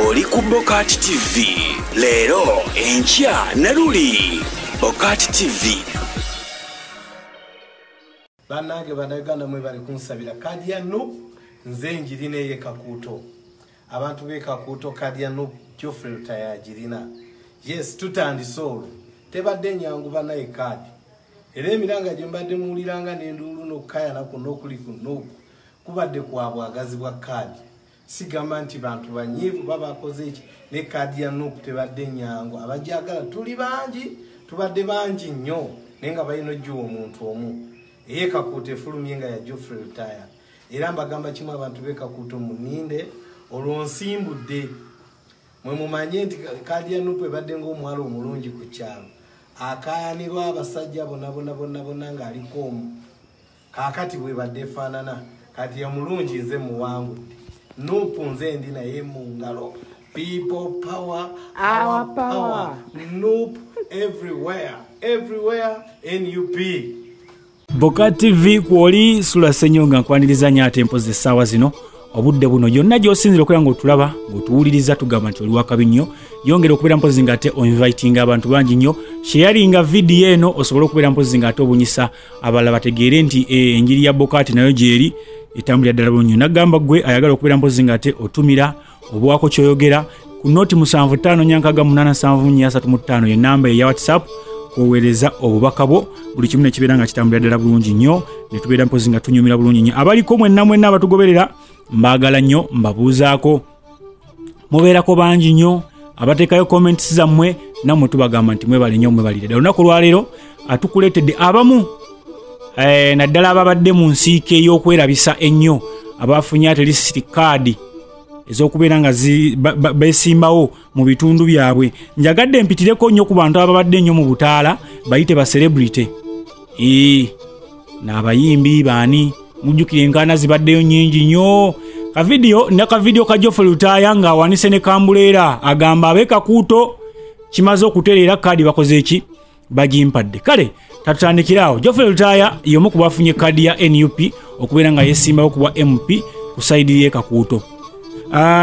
Oli ku Bokati TV leero, enkya ne luli. Bokati TV. Bannange Bannayuganda, mwebale kunsabira. Kaadi ya NUP nze njirina ey'e Kakuuto. Abantu b'e Kakuuto, kaadi ya NUP Geoffrey Lutaaya agirina. Yes, tutandise olwo. Tebadde nyangu bannaye kaadi, era emiranga gye mbadde muwuliranga n'enduulu n'okukayana kwonna okuli ku NUP kubadde kwa bwagazi bwa kaadi. Sigamba nti bantu banyiivu babakoze eki, ne kaadi ya NUP tebadde nyangu. Abajagala tuli bangi, tubadde bangi nnyo, naye nga balina ojjuwa omuntu omu. Ey'e Kakuuto efulumye nga ya Geoffrey Lutaaya. Era mbagamba kimu, abantu b'e Kakuuto, muninde olwo nsimbudde. Mwe mumanye nti kaadi ya NUP ebadde ng'omuwala omulungi ku kyalo akayanirwa abasajja bonna bonna bonna bonna ng'aliko omu. Kaakati bwebadde efaanana kati ya mulungi, nze muwangudde. NUP nze ndi naye mu ngalo. People power, our power. NUP everywhere, everywhere NUP. Boka TV kwoli Sula Senyonga, nkwaniriza nnyo ate mpozi essaawa zino, obudde buno, yonna gy'osinzira okubeera ng'otulaba, ng'otuwuliriza, tugamba nti oli wakabi nnyo. Yongera okubeera mpozi ng'ate oinvitinga abantu bangi nnyo, sharinga vidiyo eno osobole okubeera mpozi ng'ate obunyisa abalala bategeere nti enjiri ya Bokati nayo gyeri etambulira ddala bulungi. Nagamba gwe ayagala okubeera mpozi ng'ate otumira obuwako kyoyogera ku noti 75687435, ye namba eya WhatsApp kwoweereza obubaka bwo, buli kimu nekibeera nga kitambulira ddala bulungi nnyo, ne tubeera mpozi nga tunyumira bulungi nnyo. Abaliko mwenna mwenna abatugoberera, mbaagala nnyo, mbabuuzaako, mubeerako bangi nnyo abateekayo comments zammwe, nammwe tubagamba nti mwebale nnyo, mwebalire ddala. Olunaku lwaleero atukuleetedde abamu naddala ababadde mu nsiike ey'okwerabisa ennyo, abafunye at least kaadi ez'okubeera nga beesimbawo mu bitundu byabwe. Njagadde mpitireko nnyo ku bantu ababadde ennyo mu butaala, bayite ba celebrity n'abayimbi baani. Mujjukire enkaana zibaddeyo nnyingi nnyo. Kavidiyo ne kavidiyo ka Geoffrey Lutaaya ng'awanise ne kambuleera, agamba ab'e Kakuuto kimaze okutereera, kaadi bakoze eki, bagimpadde. Kale tatutandikira awo. Geoffrey Lutaaya y'omu ku bafunye kaadi ya NUP okubeera nga yeesimbawo ku bwa MP ku side y'e Kakuuto.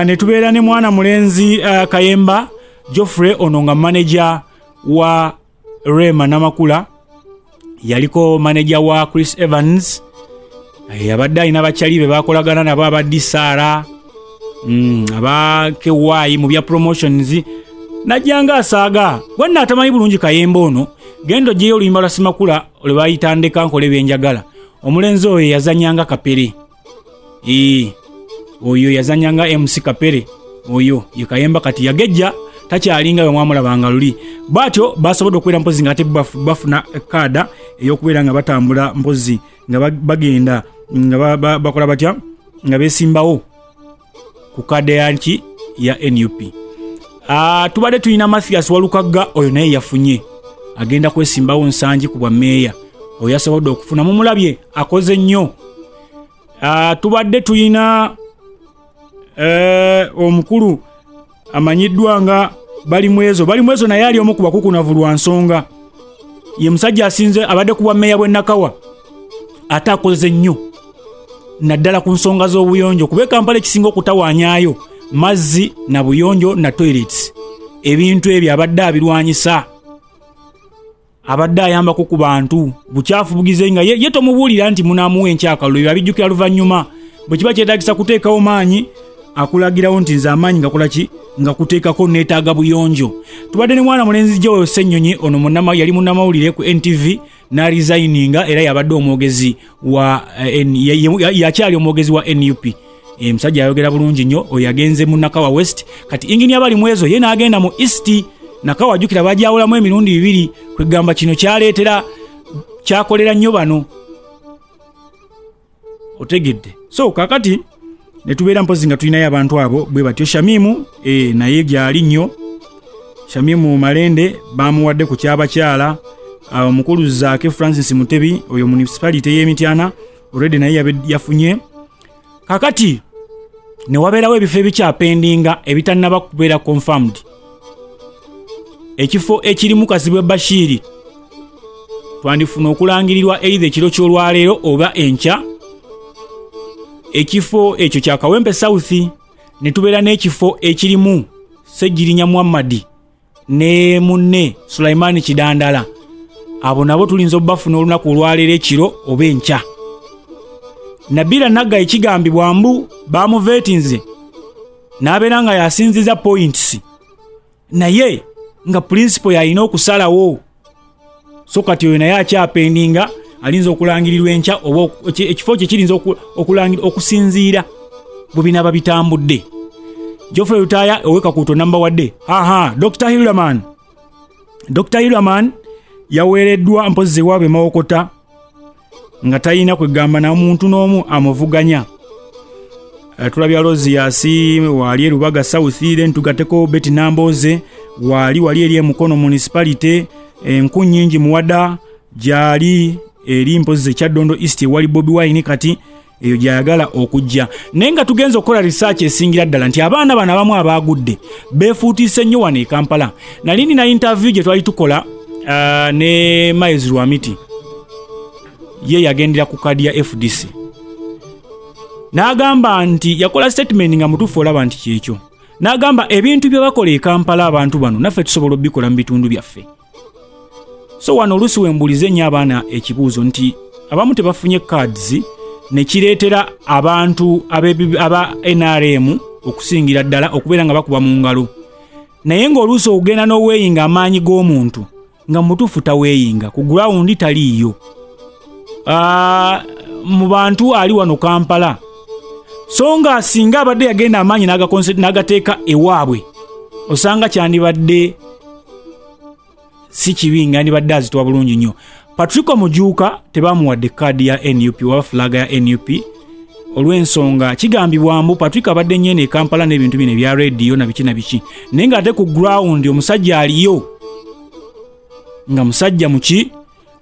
Ne tubeera ne mwana mulenzi Kayemba Geoffrey, ono nga manager wa Rema Namakula, yaliko manager wa Chris Evans. Abadde alina bakyali be bakolagana nabo, aba Disaara, aba KY mu bya promotions, najjanga asaaga gwanna atamanyi bulungi. Kayemba ono, genda ogyeyo oluyimba lwa Simakula lwe bayita "Ndeka Nkole Byenjagala". Omulenzi oyo yazanyanga Kapere. Oyo yazanyanga MC Kapere, oyo ye Kayemba. Kati yagejja, takyalinga bwe mwamulabanga luli. Bwatyo basobodde okubeera mpozi nga ate bafuna kaada ey'okubeera nga batambula mpozi nga bagenda nga bakola batya, nga beesimbawo ku kaada yanki ya NUP. Tubadde tulina Mathias Walukagga, oyo naye yafunye, agenda kwesimbawo Nsangi ku bwa meeya. Oyo yasobodde okufuna, mumulabye akoze nnyo. Tubadde tulina omukulu amanyiddwa nga Balimwezo. Balimwezo naye ali omu ku bakukunavu lwa nsonga ye musajja asinze abadde ku bwa meeya bw'e Nakawa, ate akoze nnyo naddala ku nsonga z'obuyonjo, kuba e Kampala ekisinga okutawaanyaayo mazzi na buyonjo na toilets. Ebintu ebyo abadde abirwanyisa, abadde ayambako ku bantu. Bukyafu bugize nga ye tomubuulira nti munaamuwa enkyakalulu, ebyo abijjukira luvannyuma. Bwe kiba kyetaagisa kuteekawo maanyi, akulagirawo nti nze amaanyi ngakola ki, nga kuteekako, neetaaga buyonjo. Tubadde ne mwana mulenzi Joel Ssennyonyi, ono yali munnamawulire ku NTV n'aresigninga, era yabadde omwogezi wa yakyali omwogezi wa NUP. Musajja ayogera bulungi nnyo. Oyo yagenze mu Nakawa West. Kati Engineer Balimwezo ye n'agenda mu East. Nakawa jjukira bajawulamu emirundi bibiri, kwegamba kino kyaleetera kyakolera nnyo bano, otegedde? So kakati ne tubeera mpozi nga tulinayo abantu abo bwe batyo. Shamimu naye gyali nnyo. Shamimu Malende bamuwadde ku kyabakyala. Omukulu Zaake Francis Mutebi, oyo municipality y'e Mityana, already naye yafunye. Kakati ne wabeerawo ebifo ebikyapendinga, ebitannaba kubeera confirmed. Ekifo ekirimu Kazibwe Bashiri twandifuna okulangirirwa either ekiro ky'olwaleero oba enkya. Ekifo ekyo kya Kawempe South. Ne tubeera n'ekifo ekirimu Ssegirinya Muhammad ne munne Sulaiman Kidandala. Abo nabo tulinza obbafuna olunaku olwaleero ekiro oba enkya. Nabila Nagga ekigambibwa mbu bamuvetinze n'abeera nga yasinziza points, naye nga principal yalina okusalawo. So kati oyo naye akyapendinga, alinza okulangirirwa enkya oba ekifo kye kirinza okusinziira bwe binaaba bitambudde. Geoffrey Lutaaya ow'e Kakuuto namba wadde. Aha, Dr. Hilaman. Dr. Hilaman yaweereddwa mpozzi waabwe Mawokota nga talina kwegamba na muntu n'omu amuvuganya. Tulabya Rozias wali e Lubaga South, then tugateko Betty Namboze wali wali eri e Mukono Municipality, Nkunnyingi Muwada gyali eri mpozzi Kyaddondo East wali Bobi Wine kati eyo gyayagala okujja. Naye nga tugenze okukola research esingira ddala nti abaana bano abamu abaagudde beefuutiise nnyo wano e Kampala. Nali nina interview gye twali tukola ne Miles Rwamiti, ye yagendera ku kadi ya FDC, n'agamba nti yakola statement nga mutuufu, olaba nti kyekyo. N'agamba ebintu bye bakola e Kampala abantu bano naffe tusobola obbikola mu bitundu byaffe. So wano oluusi wembulize nnyo abaana ekibuuzo nti abamu tebafunye cards ne kireetera abantu aba NRM okusingira ddala okubeera nga bakuba mu ngalo, naye ng'oluusi okugenda n'oweeyinga amaanyi g'omuntu nga mutuufu taweeyinga ku ground taliiyo. Mu bantu ali wano Kampala, so nga singa abadde yagenda amaanyi n'agateeka ewaabwe osanga kyandibadde si kibi, nga yandibadde azitwa bulungi nnyo. Patrick Mujuuka tebamuwadde kaadi ya NUP oba flag ya NUP olw'ensonga kigambibwa mbu Patrick abadde nnyo e Kampala n'ebintu bino ebya radio na biki na biki, naye ng'ate ku ground omusajja aliyo nga musajja muki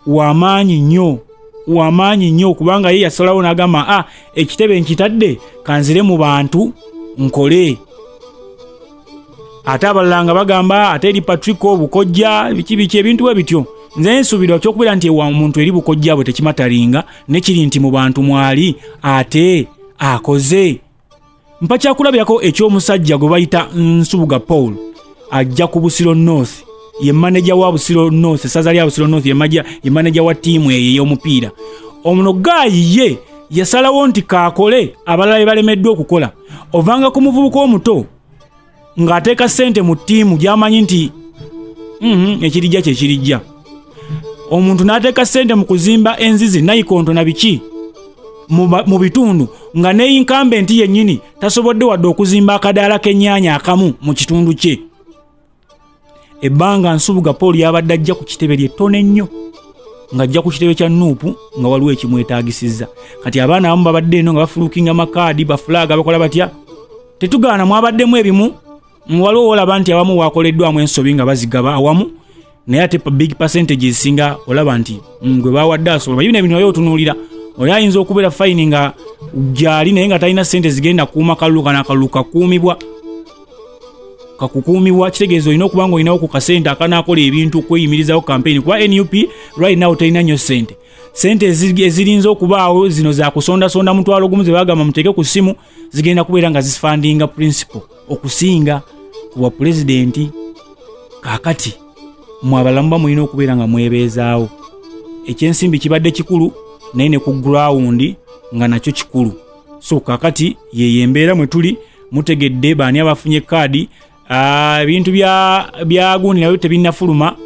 w'amaanyi nnyo, w'amaanyi nnyo, kubanga ye yasalawo n'agamba ekitebe nkitadde kanzire mu bantu nkole. Ate abalala nga bagamba ate eri Patrick obukojja biki biki ebintu bwe bityo. Nze nsuubirwa ky'okubeera nti ewa omuntu eri bukojja bwe tekimataringa, ne kiri nti mu bantu mwali ate akoze. Mpa kyakulabirako eky'omusajja gwe bayita Nsubuga Paul, ajja ku Busiro North, ye manager wa Busiro North, essaza lya Busiro North, ye manager wa ttiimu eyo ey'omupiira. Omuno gaayi ye yasalawo nti kaakole abalala be balemeddwa okukola. Ovanga ku muvubuka omuto ng'ateeka ssente mu ttiimu gy'amanyi nti ekirijja kye kirijja. Omuntu n'ateeka ssente mu kuzimba enzizi nayikonto na biki mu bitundu, nga ne incumbent yennyini tasobodde wadde okuzimba akadaala k'ennyaanya akamu mu kitundu kye. Ebbanga Nsubuga Paul yabadde ajja ku kitebe lye ttono ennyo, ng'ajja ku kitebe kya NUP nga waliwo ekimwetaagisizza. Kati abaana abamu babadde eno nga bafulukinga makaadi, bafulaaga, bakola batya. Tetugaana mwabaddemu ebimu, waliwo olaba nti abamu wakoleddwamu ensobi nga bazigaba awamu, naye ate big percentage esinga olaba nti gwe bawadde asobola. Bino ebintu naye otunuulira oli ayinza okubeera fayini nga gyali naye nga talina ssente zigenda kuuma kalulu kano, akalulu kakuumibwa kakukuumibwa, kitegeeza olina okuba nga olinawo ku kasente akanaakola ebintu okweyimirizawo campaign, kuba NUP right now terina nnyo ssente. Ssente ezirinza okubaawo zino za kusondasonda 500,000 ze bagamba muteeke ku ssimu, zigenda kubeera nga zifundinga principal okusinga ku bwa pulezidenti. Kaakati mmwe abalala muba mulina okubeera nga mwebeezaawo. Ekyensimbi kibadde kikulu, naye ne ku ground nga nakyo kikulu. So kaakati yeyo embeera mwe tuli, mutegedde baani abafunye kaadi. Ebintu bya gundi nabyo tebinnafuluma,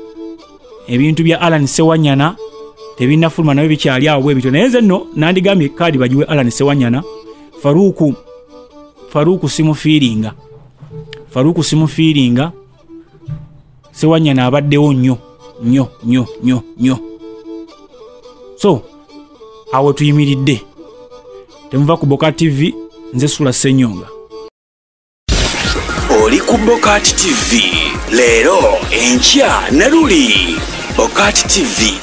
ebintu bya Allan Ssewanyana tebinnafuluma nabyo bikyali awo bwe bityo. Naye nze nno nandigambye kaadi bagiwe Allan Ssewanyana. Faruku simufiiringa, Faruku simufiiringa. Ssewanyana abaddewo nnyo nnyo nnyo nnyo nnyo. So awo tuyimiridde. Temuva ku Boka TV, nze Sula Ssenyonga. Oli ku Bokati TV leero, enkya ne luli. Bokati TV.